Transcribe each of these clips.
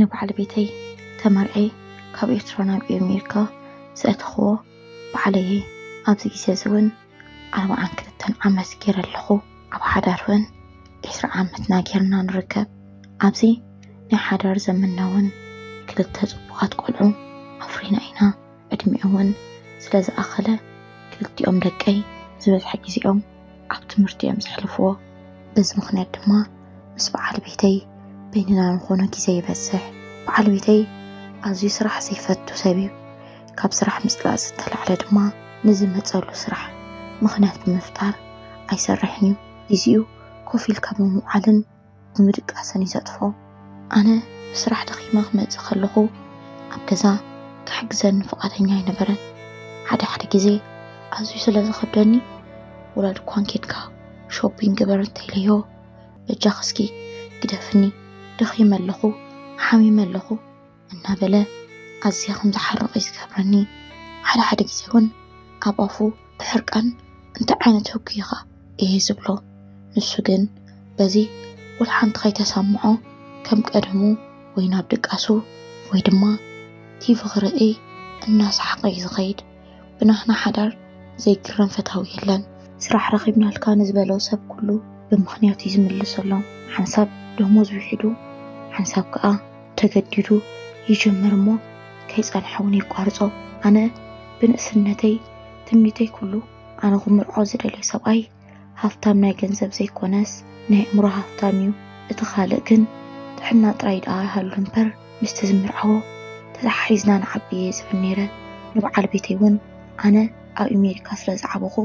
ንበዓል ቤተይ ተመርዕየ ካብ ኤርትራ ናብ ኣሜሪካ ዘእተኽዎ ባዕለይ እየ። ኣብዚ ግዜ እዚ እውን ኣርብዓን ክልተን ዓመት ገይረ ኣለኹ። ኣብ ሓዳር እውን ዕስራ ዓመትና ጌርና ንርከብ። ኣብዚ ናይ ሓዳር ዘመንና እውን ክልተ ጽቡቓት ቆልዑ ኣፍሪና ኢና። ዕድሚኦም እውን ስለ ዝኣኸለ ክልቲኦም ደቀይ ዝበዝሐ ግዜኦም ኣብ ትምህርቲ እዮም ዘሕልፍዎ። በዚ ምኽንያት ድማ ምስ በዓል ቤተይ በይንና ንኾኖ ግዜ ይበዝሕ። በዓል ቤተይ ኣዝዩ ስራሕ ዘይፈቱ ሰብ እዩ። ካብ ስራሕ ምጽላእ ዝተላዕለ ድማ ንዝመጸሉ ስራሕ ምኽንያት ብምፍጣር ኣይሰርሕን እዩ። ግዜኡ ኮፍ ኢልካ ብምውዓልን ብምድቃስን እዩ ዘጥፍኦ። ኣነ ብስራሕ ደኺመ ክመጽእ ከለኹ ኣብ ገዛ ክሕግዘኒ ፍቓደኛ ኣይነበረን። ሓደ ሓደ ግዜ ኣዝዩ ስለ ዝኸብደኒ፣ ውላድ እኳን ኬድካ ሾፒንግ ግበር እንተኢለዮ፣ በጃኺ እስኪ ግደፍኒ፣ ደኺመ ኣለኹ፣ ሓሚመ ኣለኹ እናበለ ኣዝየ ከም ዝሓርቕ እዩ ዝገብረኒ። ሓደ ሓደ ግዜ እውን ኣብ ኣፉ ብሕርቃን እንታይ ዓይነት ህጉ ኢኻ እየ ዝብሎ። ንሱ ግን በዚ ወላ ሓንቲ ከይተሰምዖ ከም ቀደሙ ወይ ናብ ድቃሱ ወይ ድማ ቲቪ ክርኢ እናሰሓቐ እዩ ዝኸይድ። ብናህና ሓዳር ዘይግረም ፈታዊ የለን። ስራሕ ረኺብናልካ ንዝበሎ ሰብ ኩሉ ብምኽንያት እዩ ዝምልሰሎም። ሓንሳብ ደሞዝ ውሒዱ፣ ሓንሳብ ከኣ ተገዲዱ ይጅምር እሞ ከይጸንሐ እውን የቋርጾ። ኣነ ብንእስነተይ ትምኒተይ ኩሉ ኣነ ክምርዖ ዝደልዮ ሰብኣይ ሃፍታም ናይ ገንዘብ ዘይኮነስ ናይ ኣእምሮ ሃፍታም እዩ። እቲ ካልእ ግን ጥዕና ጥራይ ደኣ ይሃሉ እምበር ምስቲ ዝምርዓዎ ተተሓሒዝና ንዓቢ እየ ዝብል ነይረ። ንበዓል ቤተይ እውን ኣነ ኣብ ኣሜሪካ ስለ ዝዓበኹ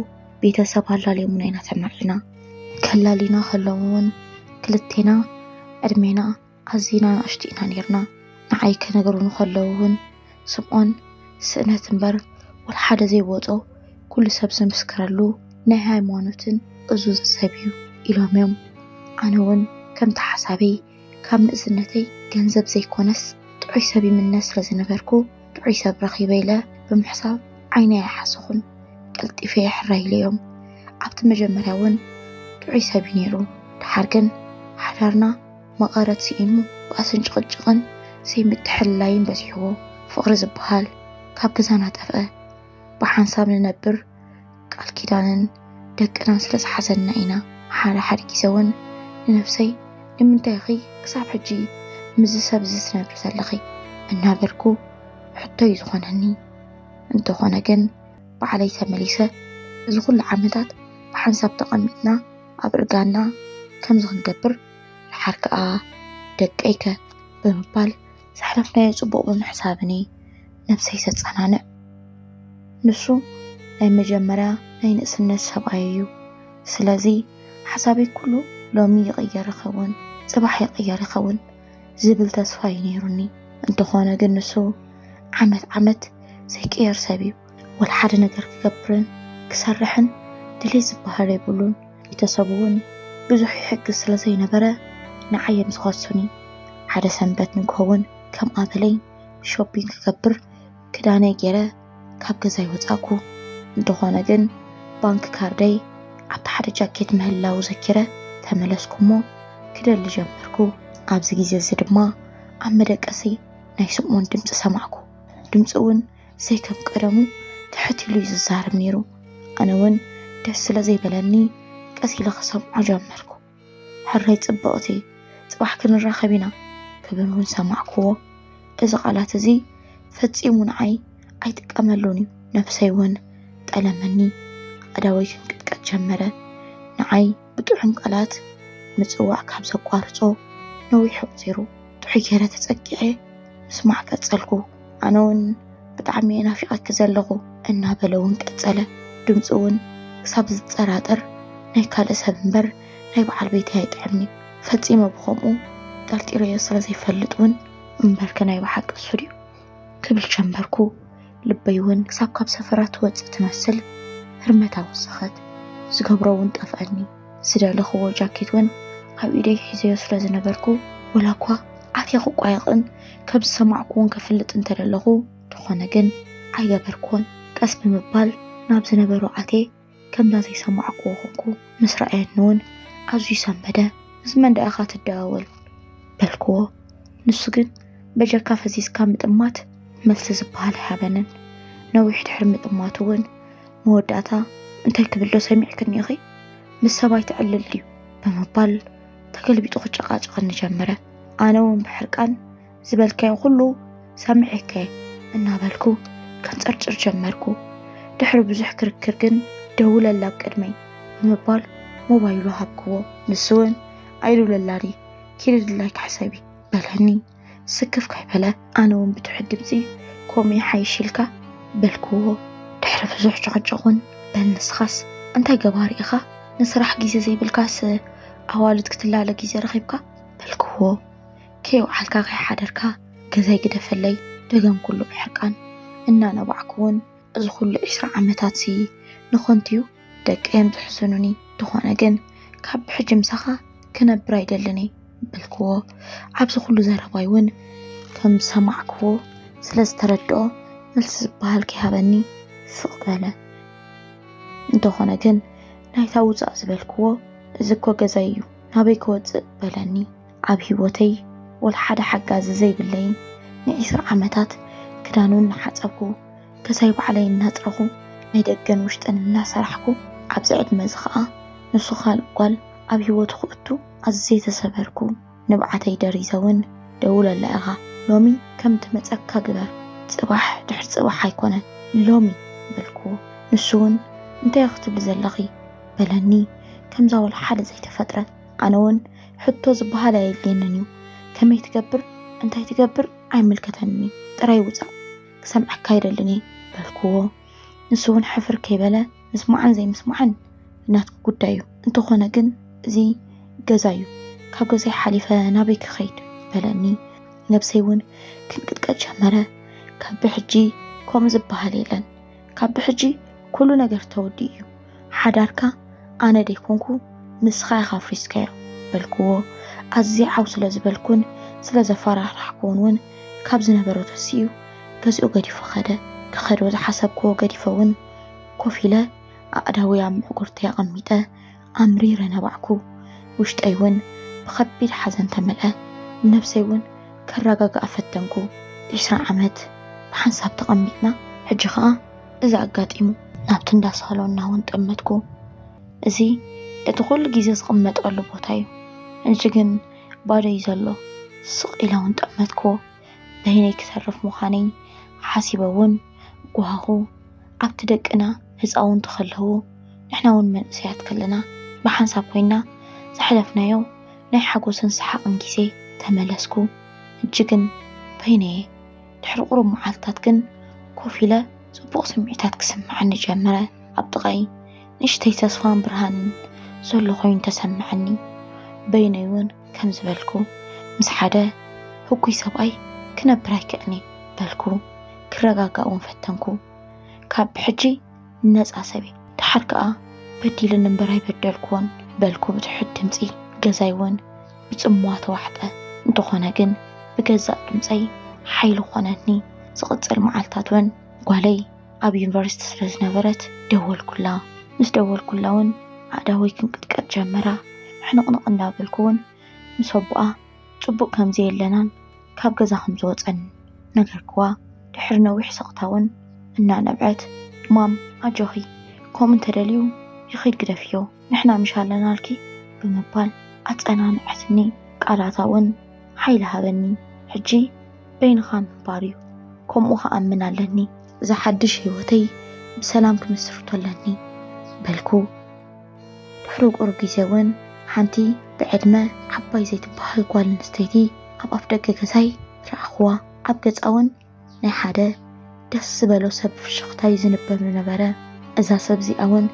ቤተሰብ ኣላልዮምና ኢና ተመርዕና። ከላሊና ከለዉ እውን ክልቴና ዕድሜና ኣዚና ንኣሽቱ ኢና ነይርና። ንዓይ ከነግሩኒ ከለዉ እውን ስምዖን ስእነት እምበር ወላ ሓደ ዘይወጾ ኩሉ ሰብ ዝምስክረሉ ናይ ሃይማኖትን እዙዝን ሰብ እዩ ኢሎም እዮም። ኣነ እውን ከምቲ ሓሳበይ ካብ ንእስነተይ ገንዘብ ዘይኮነስ ጥዑይ ሰብ ይምነ ስለ ዝነበርኩ ጥዑይ ሰብ ረኺበ ኢለ ብምሕሳብ ዓይነይ ኣይሓሰኹን። ቀልጢፈ እየ ሕራይ ኢለዮም። ኣብቲ መጀመርያ እውን ጥዑይ ሰብ እዩ ነይሩ። ድሓር ግን ሓዳርና መቐረት ስኢኑ ባእስን ጭቕጭቕን ዘይምትሕልላይን በዚሕዎ። ፍቕሪ ዝበሃል ካብ ገዛና ጠፍአ። ብሓንሳብ ንነብር ቃል ኪዳንን ደቅናን ስለ ዝሓዘና ኢና። ሓደ ሓደ ግዜ እውን ንነብሰይ ንምንታይ ኢኺ ክሳብ ሕጂ ምስዚ ሰብ እዚ ትነብሪ ዘለኺ እናበልኩ ሕቶ እዩ ዝኾነኒ። እንተኾነ ግን ባዕለይ ተመሊሰ እዚ ኩሉ ዓመታት ብሓንሳብ ተቐሚጥና ኣብ እርጋና ከምዚ ክንገብር ድሓር ከኣ ደቀይከ ብምባል ዘሕለፍናዮ ጽቡቕ ብምሕሳብኒ ነብሰይ ዘጸናንዕ። ንሱ ናይ መጀመርያ ናይ ንእስነት ሰብኣይ እዩ። ስለዚ ሓሳበይ ኩሉ ሎሚ ይቕየር ይኸውን፣ ጽባሕ ይቕየር ይኸውን ዝብል ተስፋ እዩ ነይሩኒ። እንተኾነ ግን ንሱ ዓመት ዓመት ዘይቅየር ሰብ እዩ። ወላ ሓደ ነገር ክገብርን ክሰርሕን ድሌት ዝበሃል የብሉን። ቤተሰቡ እውን ብዙሕ ይሕግዝ ስለ ዘይነበረ ንዓይ እዮም ዝኸሱኒ። ሓደ ሰንበት ንግሆ እውን ከም ኣበለይ ሾፒንግ ክገብር ክዳነይ ገይረ ካብ ገዛይ ወጻእኩ። እንተኾነ ግን ባንክ ካርደይ ኣብቲ ሓደ ጃኬት ምህላው ዘኪረ ተመለስኩ እሞ ክደሊ ጀመርኩ። ኣብዚ ግዜ እዚ ድማ ኣብ መደቀሲ ናይ ስምኦን ድምፂ ሰማዕኩ። ድምፂ እውን ዘይከም ቀደሙ ትሕት ኢሉ እዩ ዝዛረብ ነይሩ። ኣነ እውን ደስ ስለ ዘይበለኒ ቀስ ኢለ ክሰምዖ ጀመርኩ። ሕራይ ጽብቕቲ፣ ጽባሕ ክንራኸብ ኢና ክብል እውን ሰማዕክዎ። እዚ ቃላት እዚ ፈጺሙ ንዓይ ኣይጥቀመሉን እዩ። ነብሰይ እውን ጠለመኒ። ኣእዳወይ ክንቅጥቀጥ ጀመረ። ንዓይ ብጥዑም ቃላት ምጽዋዕ ካብ ዘቋርጾ ነዊሕ ኣቑጺሩ። ጥዑይ ገይረ ተጸጊዐ ምስማዕ ቀጸልኩ። ኣነ እውን ብጣዕሚ እየ ናፊቐኪ ዘለኹ እናበለ እውን ቀጸለ። ድምፁ እውን ክሳብ ዝጠራጠር ናይ ካልእ ሰብ እምበር ናይ በዓል ቤተይ ኣይጥዕምኒ። ፈጺመ ብኸምኡ ጠርጢረዮ ስለ ዘይፈልጥ እውን እምበርከ ናይ ብሓቂ እሱ ድዩ ክብል ጀመርኩ። ልበይ እውን ክሳብ ካብ ሰፈራ ትወፅእ ትመስል ህርመታ ወሰኸት። ዝገብሮ እውን ጠፍኣኒ። ዝደለኽዎ ጃኬት እውን ኣብ ኢደይ ሒዘዮ ስለ ዝነበርኩ ወላ እኳ ኣትየ ክቋየቕን ከም ዝሰማዕኩ እውን ከፍልጥ እንተደለኹ፣ እንተኾነ ግን ኣይገበርኩዎን። ቀስ ብምባል ናብ ዝነበሮ ኣትየ ከምዛ ዘይሰማዕኩዎ ኮንኩ። ምስ ረኣየኒ እውን ኣዝዩ ሰንበደ። ምስ መን ደኣ ኢኻ ትደዋወል? በልክዎ። ንሱ ግን በጀካ ፈሲስካ ምጥማት መልሲ ዝበሃል ኣይሃበንን። ነዊሕ ድሕሪ ምጥማቱ እውን መወዳእታ፣ "እንታይ ክብል ዶ ሰሚዕክኒ ኢኺ? ምስ ሰብኣይ ትዕልል ድዩ?" ብምባል ተገልቢጡ ክጨቃጨቀኒ ጀመረ። ኣነ እውን ብሕርቃን፣ "ዝበልካዮ ኩሉ ሰሚዐከ" እናበልኩ ከንጨርጭር ጀመርኩ። ድሕሪ ብዙሕ ክርክር ግን፣ "ደውለላ ኣብ ቅድመይ" ብምባል ሞባይሉ ሃብክዎ። ንሱ እውን፣ "ኣይድውለላን እየ፣ ኪዲ ድላይኪ ሕሰቢ" በለኒ። ስክፍ ከይበለ፣ ኣነ እውን ብትሑት ድምፂ፣ "ከምኡ ይሓይሽ ኢልካ" በልክዎ። ድሕሪ ብዙሕ ጭቕጭቕ እውን፣ "በል ንስኻስ እንታይ ገባሪ ኢኻ? ንስራሕ ግዜ ዘይብልካስ ኣዋልድ ክትላለ ግዜ ረኺብካ?" በልክዎ። "ከይወዓልካ ከይሓደርካ ገዛይ ግደፈለይ" ደገምኩሉ ብሕርቃን። እናነባዕኩ እውን፣ "እዚ ኩሉ ዒስራ ዓመታትሲ ንኸንቱ'ዩ፣ ደቀይ እዮም ዘሕስኑኒ። እንተኾነ ግን ካብ ብሕጂ ምሳኻ ክነብር ኣይደልን እየ" በልክዎ። ኣብዚ ኩሉ ዘረባይ እውን ከም ዝሰማዕክዎ ስለ ዝተረድኦ፣ መልሲ ዝበሃል ከይሃበኒ ስቕ በለ። እንተኾነ ግን ናይታ ውጻእ ዝበልክዎ፣ "እዚ እኮ ገዛይ እዩ፣ ናበይ ክወጽእ?" በለኒ። ኣብ ህይወተይ ወላ ሓደ ሓጋዚ ዘይብለይ፣ ንዒስራ ዓመታት ክዳኑ እናሓጸብኩ፣ ገዛይ ባዕለይ እናጽረኹ፣ ናይ ደገን ውሽጥን እናሰራሕኩ፣ ኣብዚ ዕድመ እዚ ኸኣ ንሱ ካልእ ጓል ኣብ ህይወቱ ክእቱ ኣዝየ ተሰበርኩ። ንብዓተይ ደሪዘ እውን፣ "ደውለላ ኢኻ፣ ሎሚ ከም ትመጸካ ግበር፣ ጽባሕ ድሕሪ ጽባሕ ኣይኮነን፣ ሎሚ" በልኩ። ንሱ እውን፣ "እንታይ ክትብሊ ዘለኺ?" በለኒ፣ ከምዛ ወላ ሓደ ዘይተፈጥረ። ኣነ እውን፣ "ሕቶ ዝበሃል ኣየድልየንን እዩ፣ ከመይ ትገብር፣ እንታይ ትገብር ኣይምልከተንን እዩ፣ ጥራይ ውጻእ፣ ክሰምዐካ ኣይደልን እየ" በልክዎ። ንሱ እውን ሕፍር ከይበለ፣ "ምስማዕን ዘይምስማዕን ናትኪ ጉዳይ እዩ፣ እንተኾነ ግን እዚ ገዛ እዩ፣ ካብ ገዛይ ሓሊፈ ናበይ ክኸይድ?" በለኒ። ነብሰይ እውን ክንቅጥቀጥ ጀመረ። "ካብ ብሕጂ ከምኡ ዝበሃል የለን፣ ካብ ብሕጂ ኩሉ ነገር ተወዲኡ እዩ፣ ሓዳርካ ኣነ ደይኮንኩ ንስኻ ኢኻ ኣፍሪስካዮ" በልክዎ። ኣዝየ ዓው ስለ ዝበልኩን ስለ ዘፈራራሕክዎን እውን፣ ካብ ዝነበሮ ተሲኡ ገዝኡ ገዲፉ ኸደ። ክኸዶ ዝሓሰብክዎ ገዲፈ እውን፣ ኮፍ ኢለ ኣእዳወይ ኣብ ምዕጉርተይ ኣቐሚጠ ኣምሪረ ነባዕኩ። ውሽጠይ እውን ብኸቢድ ሓዘን ተመልአ። ነብሰይ እውን ከረጋግኣ ፈተንኩ። ዒስራ ዓመት ብሓንሳብ ተቐሚጥና፣ ሕጂ ኸኣ እዚ ኣጋጢሙ። ናብቲ እንዳ ሳሎንና እውን ጠመትኩ። እዚ እቲ ኩሉ ግዜ ዝቕመጠሉ ቦታ እዩ። ሕጂ ግን ባዶ እዩ ዘሎ። ስቕ ኢለ እውን ጠመትኩዎ። በይነይ ክተርፍ ምዃነይ ሓሲበ እውን ጓሃኹ። ኣብቲ ደቅና ህፃውንቲ ከለዉ፣ ንሕና እውን መንእሰያት ከለና፣ ብሓንሳብ ኮይና ዘሕለፍናዮ ናይ ሓጎስን ሰሓቕን ግዜ ተመለስኩ። ሕጂ ግን በይነየ። ድሕሪ ቁሩብ መዓልታት ግን ኮፍ ኢለ፣ ጽቡቕ ስምዒታት ክስምዓኒ ጀመረ። ኣብ ጥቓይ ንእሽተይ ተስፋን ብርሃንን ዘሎ ኮይኑ ተሰምዓኒ። በይነይ እውን ከም ዝበልኩ፣ ምስ ሓደ ህጉይ ሰብኣይ ክነብር ኣይክእልኒ በልኩ። ክረጋጋእ እውን ፈተንኩ። ካብ ብሕጂ ነጻ ሰብ እየ። ደሓር ከኣ በዲልኒ እምበር ኣይበደልኩዎን በልኩ ብትሑት ድምጺ። ገዛይ እውን ብጽምዋ ተዋሕጠ። እንተኾነ ግን ብገዛእ ድምጸይ ሓይሊ ኾነኒ። ዝቕጽል መዓልታት እውን ጓለይ ኣብ ዩኒቨርሲቲ ስለ ዝነበረት ደወልኩላ። ምስ ደወልኩላ እውን ኣእዳወይ ክንቅጥቀጥ ጀመራ። ሕንቕንቕ እንዳበልኩ እውን ምስ ኣቦኣ ጽቡቕ ከም ዘየለናን ካብ ገዛ ከም ዝወጸን ነገርክዋ። ድሕሪ ነዊሕ ስቕታ እውን እናነብዐት፣ "ማም፣ ኣጆኺ፣ ከምኡ እንተደልዩ ይኺድ ግደፍዮ፣ ንሕና ምሽ ኣለናልኪ" ብምባል ኣጸናንዐትኒ። ቃላታ እውን ሓይሊ ሃበኒ። ሕጂ በይንኻ ምንባር እዩ፣ ከምኡ ክኣምን ኣለኒ። እዚ ሓድሽ ህይወተይ ብሰላም ክምስርቶ ኣለኒ በልኩ። ድሕሪ ቁሩብ ግዜ እውን ሓንቲ ብዕድመ ዓባይ ዘይትበሃል ጓል ኣንስተይቲ ኣብ ኣፍ ደገ ገዛይ ረኣኽዋ። ኣብ ገጻ እውን ናይ ሓደ ደስ ዝበሎ ሰብ ፍሽኽታ እዩ ዝንበብ ዝነበረ። እዛ ሰብ እዚኣ እውን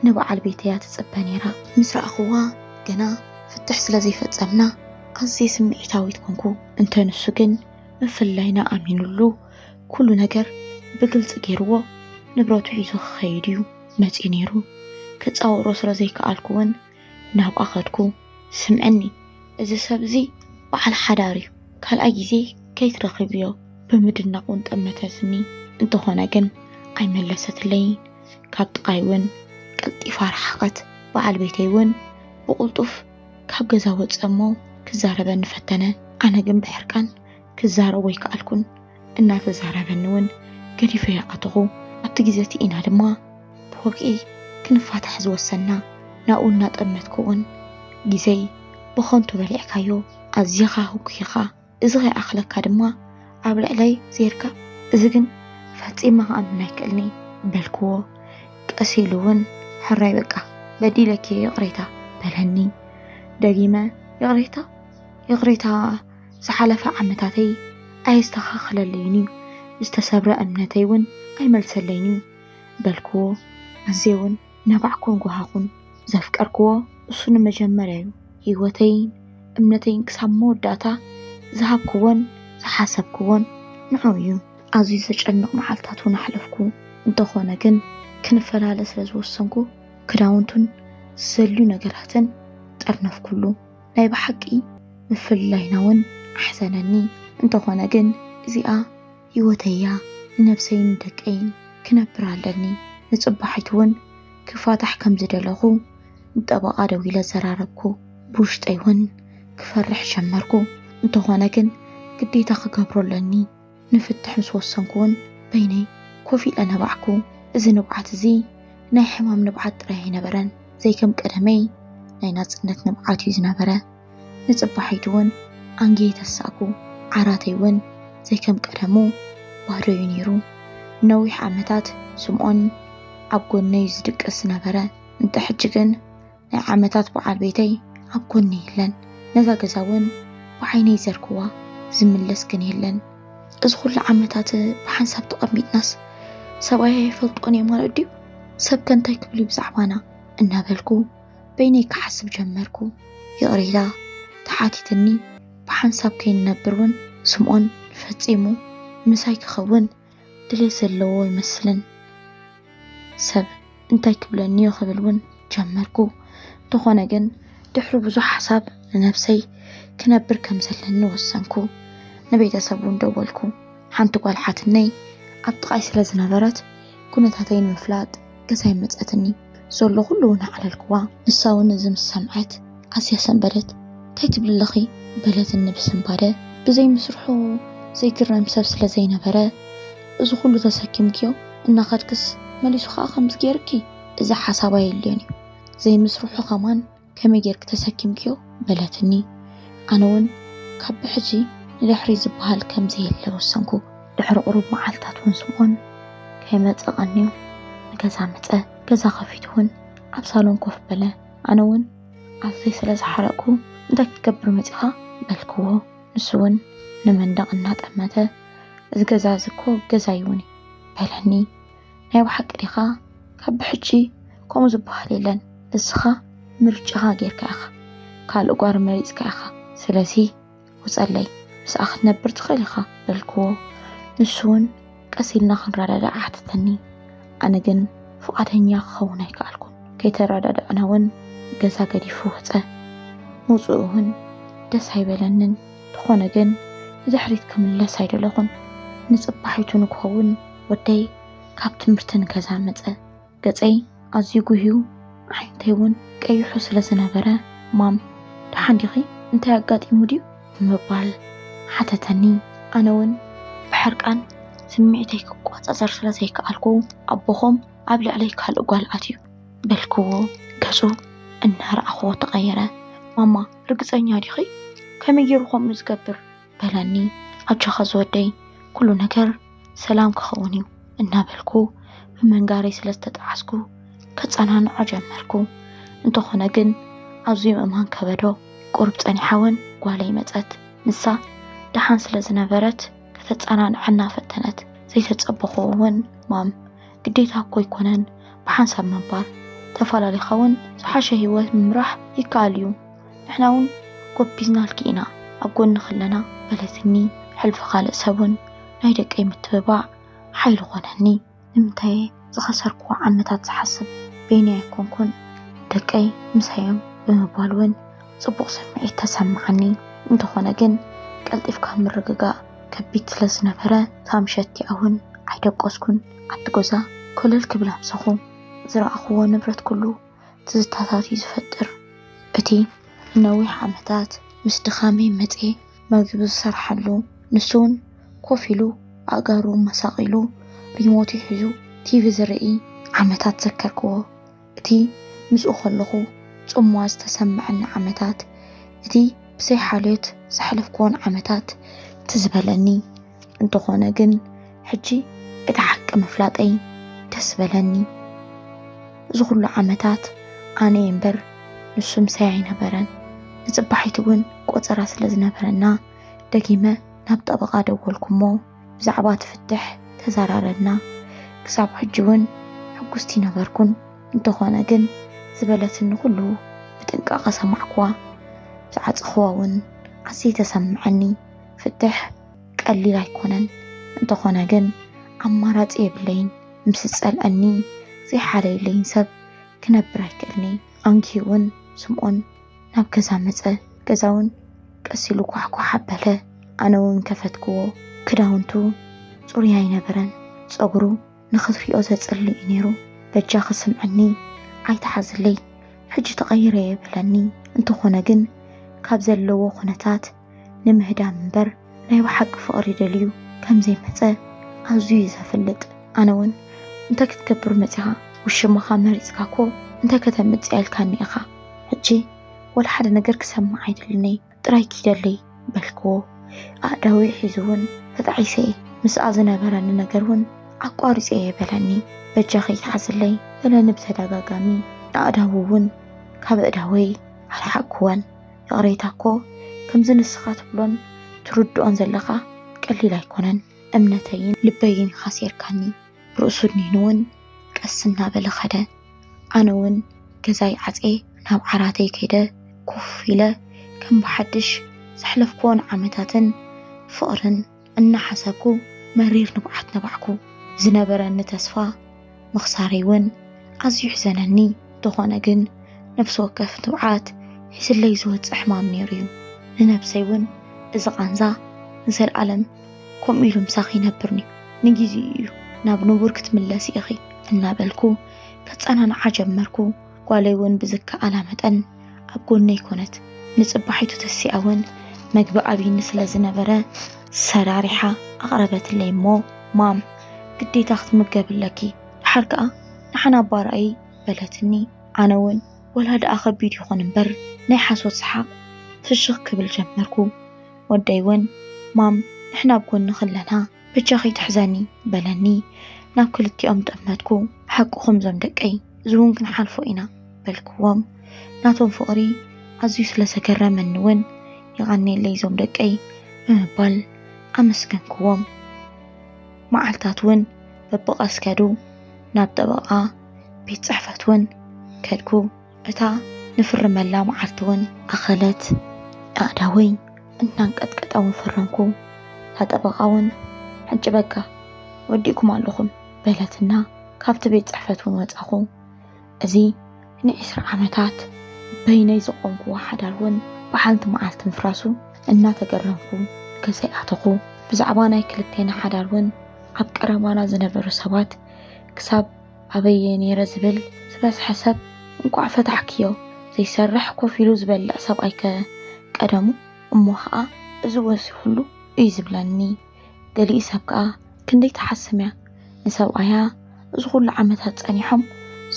ንበዓል ቤተይ እያ ትጽበ ነይራ። ምስ ረኣኽዋ ገና ፍትሕ ስለ ዘይፈጸምና ኣዝየ ስምዒታዊት ኮንኩ። እንተ ንሱ ግን ምፍላይና ኣሚኑሉ ኩሉ ነገር ብግልጺ ገይርዎ ንብረቱ ሒዙ ክኸይድ እዩ መጺኡ ነይሩ። ክጻወሮ ስለ ዘይከኣልኩ እውን ናብኣ ከድኩ። "ስምዕኒ፣ እዚ ሰብ እዚ በዓል ሓዳር እዩ፣ ካልኣይ ግዜ ከይትረኽብዮ" ብምድናቕ እውን ጠመተትኒ። እንተኾነ ግን ኣይመለሰትለይን። ካብ ጥቓይ እውን ቀልጢፋ ረሓቐት። በዓል ቤተይ እውን ብቕልጡፍ ካብ ገዛ ወጸ እሞ ክዛረበኒ ፈተነ። ኣነ ግን ብሕርቃን ክዛረቦ ኣይከኣልኩን። እናተዛረበኒ እውን ገዲፈዮ ኣተኹ። ኣብቲ ግዜ እቲ ኢና ድማ ብወግዒ ክንፋታሕ ዝወሰንና። ናብኡ እናጠመትኩ እውን ግዜይ ብኸንቱ በሊዕካዮ። ኣዚኻ ህጉይ ኢኻ። እዚ ከይኣኽለካ ድማ ኣብ ልዕለይ ዘይርከብ። እዚ ግን ፈጺመ ክኣምን ኣይክእልኒ በልክዎ። ቀስ ኢሉ እውን ሕራይ በቃ በዲለኪ ይቕሬታ በለኒ። ደጊመ ይቕሬታ ይቕሬታ ዝሓለፈ ዓመታተይ ኣየስተኻኽለለይን እዩ። ዝተሰብረ እምነተይ እውን ኣይመልሰለይን እዩ በልክዎ። ኣዝየ እውን ነባዕኩን ጓሃኹን ዘፍቀርክዎ እሱ ንመጀመርያ እዩ። ህይወተይን እምነተይን ክሳብ መወዳእታ ዝሃብክዎን ዝሓሰብክዎን ንዑ እዩ። ኣዝዩ ዘጨንቕ መዓልታት እውን ኣሕለፍኩ። እንተኾነ ግን ክንፈላለ ስለ ዝወሰንኩ ክዳውንቱን ዘልዩ ነገራትን ጠርነፍኩሉ። ናይ ብሓቂ ምፍልላይና እውን ኣሕዘነኒ። እንተኾነ ግን እዚኣ ህይወተይ እያ። ንነብሰይን ንደቀይን ክነብር ኣለኒ። ንጽባሒቱ እውን ክፋታሕ ከም ዝደለኹ ንጠበቓ ደዊለ ዘራረብኩ። ብውሽጠይ እውን ክፈርሕ ጀመርኩ። እንተኾነ ግን ግዴታ ክገብሮ ኣለኒ። ንፍትሕ ምስ ወሰንኩ እውን በይነይ ኮፍ ኢለ ነባዕኩ። እዚ ንብዓት እዚ ናይ ሕማም ንብዓት ጥራይ ኣይነበረን። ዘይከም ቀደመይ ናይ ናጽነት ንብዓት እዩ ዝነበረ። ንጽባሒቱ እውን ኣንጊየ ተሳእኩ። ዓራተይ እውን ዘይከም ቀደሙ ባዶ እዩ ነይሩ። ነዊሕ ዓመታት ስምኦን ኣብ ጎነይ እዩ ዝድቅስ ዝነበረ። እንተ ሕጂ ግን ናይ ዓመታት በዓል ቤተይ ኣብ ጎነይ የለን። ነዛ ገዛ እውን ብዓይነይ ዘርክዋ ዝምለስ ግን የለን። እዚ ኩሉ ዓመታት ብሓንሳብ ተቐሚጥናስ ሰብኣይ ኣይፈልጦን እየ ማለት ድዩ? ሰብ ከ እንታይ ክብል እዩ ብዛዕባና? እናበልኩ በይነይ ክሓስብ ጀመርኩ። ይቕሬታ ተሓቲትኒ ብሓንሳብ ከይንነብር እውን ስምኦን ፈጺሙ ምሳይ ክኸውን ድሌት ዘለዎ ኣይመስልን። ሰብ እንታይ ክብለኒ እዩ ክብል እውን ጀመርኩ። እንተኾነ ግን ድሕሪ ብዙሕ ሓሳብ ንነብሰይ ክነብር ከም ዘለኒ ወሰንኩ። ንቤተሰብ እውን ደወልኩ። ሓንቲ ጓል ሓትነይ ኣብ ጥቓይ ስለ ዝነበረት ኩነታተይ ንምፍላጥ ገዛይ መጸትኒ። ዘሎ ኩሉ እውን ኣዕለልክዋ። ንሳ እውን እዚ ምስ ሰምዐት ኣዝያ ሰንበደት። እንታይ ትብሊ ኣለኺ? በለትኒ ብስንባደ። ብዘይ ምስርሑ ዘይግረም ሰብ ስለ ዘይነበረ፣ እዚ ኩሉ ተሰኪምክዮ እናኸድክስ መሊሱ ኸኣ ከምዚ ገይርኪ፣ እዚ ሓሳብ ኣየድልዮን እዩ። ዘይምስርሑ ኸማን ከመይ ጌርኪ ተሰኪምክዮ? በለትኒ። ኣነ እውን ካብ ብሕጂ ንድሕሪት ዝበሃል ከም ዘየለ ወሰንኩ። ድሕሪ ቁሩብ መዓልታት እውን ስምኦን ከይመጸ ቀንዩ ንገዛ መጸ። ገዛ ከፊቱ እውን ኣብ ሳሎን ኮፍ በለ። ኣነ እውን ኣዝየ ስለ ዝሓረቕኩ፣ እንታይ ክትገብር መጺኻ? በልክዎ። ንሱ እውን ንመንደቕ እናጠመተ፣ እዚ ገዛ እዚ እኮ ገዛይ እውን እዩ በለኒ። ናይ ብሓቂ ዲኻ? ካብ ብሕጂ ከምኡ ዝበሃል የለን። ንስኻ ምርጫኻ ጌርካ ኢኻ። ካልእ ጓል መሪጽካ ኢኻ። ስለዚ ውጸለይ፣ ምስኣ ክትነብር ትኽእል ኢኻ በልክዎ። ንሱ እውን ቀስ ኢልና ክንረዳዳእ ሓተተኒ። ኣነ ግን ፍቓደኛ ክኸውን ኣይከኣልኩን። ከይተረዳዳእና እውን ገዛ ገዲፉ ወጸ። ምውጽኡ እውን ደስ ኣይበለንን። እንተኾነ ግን ንድሕሪት ክምለስ ኣይደለኹን። ንጽባሒቱ ንክኸውን ወደይ ካብ ትምህርቲ ንገዛ መጸ። ገጸይ ኣዝዩ ጉህዩ፣ ኣዒንተይ እውን ቀይሑ ስለ ዝነበረ፣ "ማም፣ ደሓን ዲኺ? እንታይ ኣጋጢሙ ድዩ?" ብምባል ሓተተኒ። ኣነ እውን ብሕርቃን ስምዒተይ ክቆጻጸር ስለ ዘይከኣልኩ፣ "ኣቦኹም ኣብ ልዕለይ ካልእ ጓል ኣትዩ" በልክዎ። ገጹ እናረኣኽዎ ተቐየረ። "ማማ፣ ርግጸኛ ዲኺ? ከመይ ገይሩ ከምኡ ዝገብር?" በለኒ። "ኣጆኻ ዝወደይ፣ ኩሉ ነገር ሰላም ክኸውን እዩ" እናበልኩ ብመንጋረይ ስለ ዝተጠዓስኩ ከጸናንዖ ጀመርኩ። እንተኾነ ግን ኣዝዩ ምእማን ከበዶ። ቁሩብ ጸኒሓ እውን ጓለይ መጸት። ንሳ ደሓን ስለ ዝነበረት ከተጸናንዐና ፈተነት። ዘይተጸበኹዎ እውን፣ "ማም፣ ግዴታ እኮ ኣይኮነን ብሓንሳብ ምንባር። ተፈላለኻ እውን ዝሓሸ ህይወት ምምራሕ ይከኣል እዩ። ንሕና እውን ጎቢዝናልኪ ኢና ኣብ ጎንኺ ኣለና" በለትኒ። ሕልፊ ካልእ ሰብ እውን ናይ ደቀይ ምትብባዕ ሓይሊ ኾነኒ። ንምንታይ ዝኸሰርክዎ ዓመታት ዝሓስብ በይነይ ኣይኮንኩን። ደቀይ ምሳዮም ብምባል እውን ጽቡቕ ስምዒት ተሰማዓኒ። እንተኾነ ግን ቀልጢፍካ ምርግጋእ ከቢድ ስለ ዝነበረ፣ እታ ምሸት እቲኣ እውን ኣይደቀስኩን። ኣብቲ ገዛ ኮለል ክብል ኣምሰኹ። ዝረኣኽዎ ንብረት ኩሉ ትዝታታት እዩ ዝፈጥር። እቲ ንነዊሕ ዓመታት ምስ ድኻመይ መጽየ መግቢ ዝሰርሓሉ ንሱ እውን ኮፍ ኢሉ ኣእጋሩ መሳቒሉ ሪሞቱ ሒዙ ቲቪ ዝርኢ ዓመታት ዘከርክዎ። እቲ ምስኡ ከለኹ ጽምዋ ዝተሰምዐኒ ዓመታት፣ እቲ ብዘይ ሓልዮት ዘሕለፍክዎን ዓመታት ትዝ በለኒ። እንተኾነ ግን ሕጂ እቲ ሓቂ ምፍላጠይ ደስ በለኒ። እዚ ኩሉ ዓመታት ኣነ እምበር ንሱ ምሳይ ኣይነበረን። ንጽባሒቱ እውን ቆጸራ ስለ ዝነበረና ደጊመ ናብ ጠበቓ ደወልኩ እሞ ብዛዕባ እቲ ፍትሕ ተዘራረብና። ክሳብ ሕጂ እውን ሕጉስቲ ነበርኩን። እንተኾነ ግን ዝበለትኒ ኩሉ ብጥንቃቐ ሰማዕኩዋ። ዝዓጸኽዋ እውን ኣዝዩ ተሰምዐኒ። ፍትሕ ቀሊል ኣይኮነን። እንተኾነ ግን ኣማራጺ የብለይን። ምስ ዝጸልኣኒ ዘይሓለየለይን ሰብ ክነብር ኣይክእልኒ። ኣንኪ እውን ስምኦን ናብ ገዛ መጸ። ገዛ እውን ቀስ ኢሉ ኳሕኳሕ ኣበለ። ኣነ እውን ከፈትክዎ። ክዳውንቱ ጽሩይ ኣይነበረን። ጸጉሩ ንኽትሪኦ ዘጽልእ እዩ ነይሩ። በጃኺ ስምዕኒ፣ ኣይትሓዝለይ፣ ሕጂ ተቐይረ እየ በለኒ። እንተኾነ ግን ካብ ዘለዎ ኩነታት ንምህዳም እምበር ናይ ብሓቂ ፍቕሪ ደልዩ ከም ዘይመጸ ኣዝዩ እዩ ዘፍልጥ። ኣነ እውን እንታይ ክትገብር መጺኻ? ውሽማኻ መሪጽካ እኮ እንታይ ከተምጽእ ኢልካኒ ኢኻ? ሕጂ ወላ ሓደ ነገር ክሰምዕ ኣይደልን እየ። ጥራይ ኪደለይ በልክዎ። ኣእዳወይ ሒዙ እውን ተጣዒሰ እየ። ምስኣ ዝነበረኒ ነገር እውን ኣቋሪጸ እየ በለኒ። በጃኺ ይትሓዝለይ በለኒ ብተደጋጋሚ። ኣእዳዉ እውን ካብ ኣእዳወይ ኣርሓቅክወን። ይቕሬታ እኮ ከምዚ ንስኻ ትብሎን ትርድኦን ዘለኻ ቀሊል ኣይኮነን። እምነተይን ልበይን ኢኻ ሴርካኒ። ርእሱ ድኒኑ እውን ቀስ እናበለ ኸደ። ኣነ እውን ገዛይ ዓጼ ናብ ዓራተይ ከይደ ኮፍ ኢለ ከም ብሓድሽ ዘሕለፍክዎን ዓመታትን ፍቕርን እናሓሰብኩ መሪር ንብዓት ነባዕኩ። ዝነበረኒ ተስፋ ምኽሳረይ እውን ኣዝዩ ሕዘነኒ። እንተኾነ ግን ነፍሲ ወከፍ ንብዓት ሒዝለይ ዝወጽእ ሕማም ነይሩ እዩ። ንነብሰይ እውን እዚ ቃንዛ ንዘለኣለም ከምኡ ኢሉ ምሳኺ ይነብርኒ እዩ። ንግዜኡ እዩ ናብ ንቡር ክትምለሲ ኢኺ እናበልኩ ከጸናንዓ ጀመርኩ። ጓለይ እውን ብዝከኣላ መጠን ኣብ ጎነይ ኮነት። ንጽባሒቱ ተሲኣ እውን መግቢ ኣብይኒ ስለ ዝነበረ ሰራሪሓ ኣቕረበትለይ እሞ ማም ግዴታ ክትምገቢ ኣለኪ፣ ደሓር ከኣ ንሓና እባ ርኣዪ በለትኒ። ኣነ እውን ወላ ደኣ ከቢድ ይኹን እምበር ናይ ሓሶት ሰሓቕ ፍሽኽ ክብል ጀመርኩ። ወደይ እውን ማም ንሕና ኣብ ጎንኺ ኣለና በጃኺ ኣይትሕዘኒ በለኒ። ናብ ክልቲኦም ጠመትኩ። ሓቅኹም ዞም ደቀይ፣ እዚ እውን ክንሓልፎ ኢና በልክዎም። ናቶም ፍቕሪ ኣዝዩ ስለ ዘገረመኒ እውን የቐንየለይ ዞም ደቀይ ብምባል ኣመስገንክዎም። መዓልታት እውን በብቐስ ከዱ። ናብ ጠበቓ ቤት ጽሕፈት እውን ከድኩ። እታ ንፍርመላ መዓልቲ እውን ኣኸለት። ኣእዳወይ እናንቀጥቀጠ እውን ፈረምኩ። እታ ጠበቓ እውን ሕጂ በቃ ወዲእኩም ኣለኹም በለትና ካብቲ ቤት ጽሕፈት እውን ወጻኹ። እዚ ንዒስራ ዓመታት በይነይ ዘቖምክዎ ሓዳር እውን ብሓንቲ መዓልቲ ምፍራሱ እናተገረምኩ ገዛይ ኣተኹ። ብዛዕባ ናይ ክልቴና ሓዳር እውን ኣብ ቀረባና ዝነበሩ ሰባት ክሳብ ኣበየ ነይረ ዝብል ዝበዝሐ ሰብ እንቋዕ ፈታሕክዮ፣ ዘይሰርሕ ኮፍ ኢሉ ዝበልዕ ሰብኣይከ ቀደሙ እሞ ኸኣ እዚ ወሲ ኩሉ እዩ ዝብለኒ። ገሊኡ ሰብ ከኣ ክንደይ ትሓስም እያ ንሰብኣያ እዚ ኩሉ ዓመታት ጸኒሖም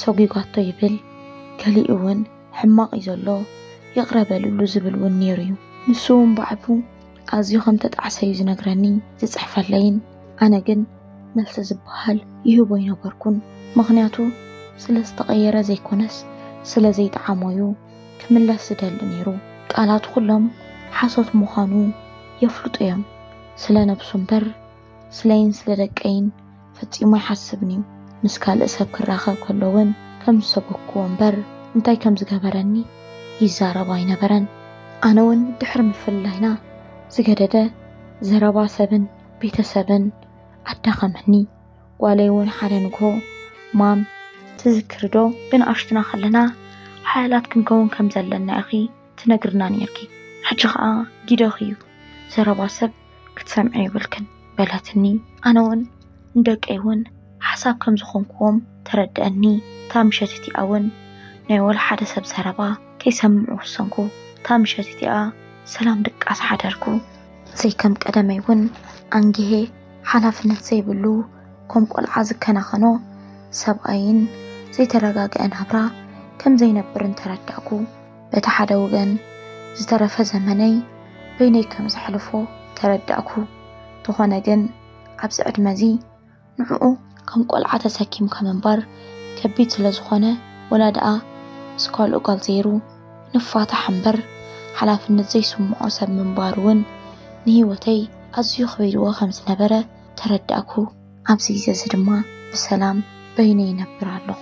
ሰጒጓቶ ይብል። ገሊኡ እውን ሕማቕ እዩ ዘሎ ይቕረ በልሉ ዝብል እውን ነይሩ እዩ። ንሱ እውን ባዕሉ ኣዝዩ ከም ተጣዕሰ እዩ ዝነግረኒ ዝጽሕፈለይን። ኣነ ግን መልሲ ዝበሃል ይህቦ ኣይነበርኩን። ምኽንያቱ ስለ ዝተቐየረ ዘይኮነስ ስለ ዘይጠዓሞ እዩ ክምለስ ዝደሊ ነይሩ። ቃላቱ ኩሎም ሓሶት ምዃኑ የፍልጡ እዮም። ስለ ነብሱ እምበር ስለይን ስለ ደቀይን ፈጺሙ ኣይሓስብን እዩ። ምስ ካልእ ሰብ ክራኸብ ከሎ እውን ከም ዝሰጎግክዎ እምበር እንታይ ከም ዝገበረኒ ይዛረብ ኣይነበረን። ኣነ እውን ድሕሪ ምፍልላይና ዝገደደ ዘረባ ሰብን ቤተሰብን ኣዳኸመኒ። ጓለይ እውን ሓደ ንግሆ ማም ትዝክሪ ዶ ብንኣሽቱና ከለና ሓያላት ክንከውን ከም ዘለና ኢኺ ትነግርና ነይርኪ። ሕጂ ኸኣ ጊዶኺ እዩ ዘረባ ሰብ ክትሰምዒ የብልክን በለትኒ። ኣነ እውን ንደቀይ እውን ሓሳብ ከም ዝኾንክዎም ተረድአኒ። እታ ምሸት እቲኣ እውን ናይ ወላ ሓደ ሰብ ዘረባ ከይሰምዕ ወሰንኩ። እታ ምሸት እቲኣ ሰላም ድቃስ ሓደርኩ። ዘይከም ቀደመይ እውን ኣንጊሄ ሓላፍነት ዘይብሉ ከም ቆልዓ ዝከናኸኖ ሰብኣይን ዘይተረጋግአ ናብራ ከም ዘይነብርን ተረዳእኩ። በቲ ሓደ ወገን ዝተረፈ ዘመነይ በይነይ ከም ዘሕልፎ ተረዳእኩ። ተኾነ ግን ኣብዚ ዕድመ እዚ ንዕኡ ከም ቆልዓ ተሰኪምካ ምንባር ከቢድ ስለ ዝኾነ፣ ወላ ደኣ ምስ ካልኦ ጓል ዘይሩ ንፋታሕ እምበር ሓላፍነት ዘይስምዖ ሰብ ምንባር እውን ንህይወተይ ኣዝዩ ከቢድዎ ከም ዝነበረ ተረዳእኩ። ኣብዚ ግዜ እዚ ድማ ብሰላም በይነይ ይነብር ኣለኹ።